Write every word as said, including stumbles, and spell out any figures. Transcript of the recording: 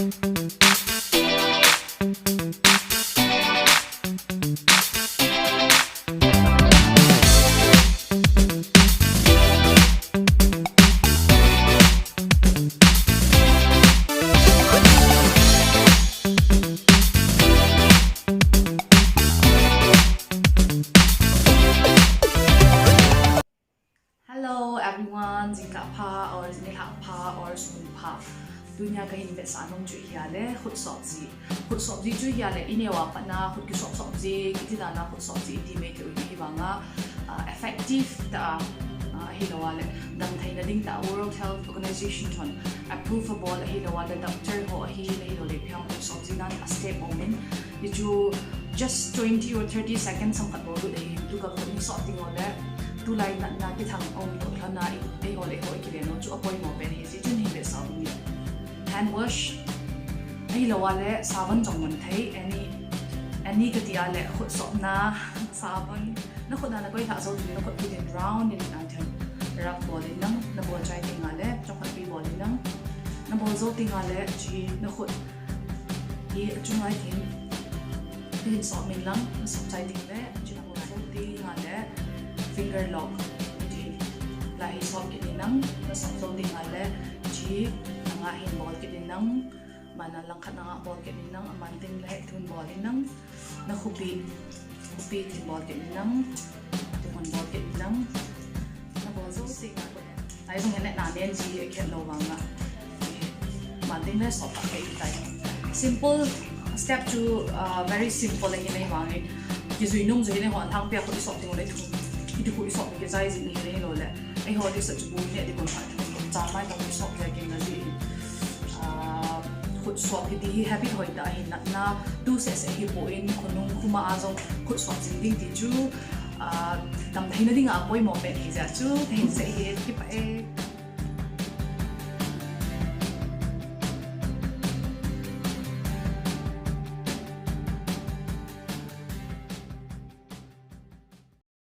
Hello everyone, jingkah pha or nilhah pha or sun pha. Tunia kahin vetsah nom chu ahile khut sop ji. Khut sop ji chu ahile ineo a pat na khut kisop sop ji, kiti dan a khut sop ji iti mai thei u ahi vanga, ah, effective tah a, ah, ahilou le damtheina ding tah a World Health Organization thon approve abol ahilou le doctor ho ahile ahilou le phiam khut sop ji nan a step umin. Hichu just twenty or thirty seconds sam khat bol lut ahi, tu ka khut ni sop ding u le, tulai natna kithang um to lhon a, eiho le eiho ikile nom chu apoimo pen ahi, hichu hin vetsah u ni. Hand wash, ahilou le sabon jong man thei, any, any kati a le khut sopna sabon, na khut na na koi lhah jou ding, na khut kit in round in, ah, thil rub bol in lang, na bol chai ding a le, chokhat pi bol in lang, na bol jou ding a le, chi na khut hi achung lai hin, hin sop min lang, na sop chai ding le, chi na bol jou ding a le, finger lock, chi lai hi sop kit in lang, na sop jou ding a le, chi na nga hin bol kit in lang, mana langkhat na nga bol kit in lang, aman ding le thun bol in lang, na khupi, khupi thun bol kit in lang, thun bol kit in lang, na bol jou ding a. Ai jong hin na nen ji khet lou vanga. Manting le sop a kei tai. Simple step chu, ah, very simple ahi nei vangin. Kijui nom jui nei hon thang pia khut isop ding le thu. Iti khut isop ding kijai jing hi nei lo le. Eiho ti sa chu bu ne di kon pha thu. Cha mai tong isop le king na ji. Ah, khut sop kiti hi habit hoi tah ahi natna tu sese hi pon khonung khoma a jong khut sop jing ding ti chu, ah, damtheina dinga apoimo pen ahi jeh chu kahin sei ahi.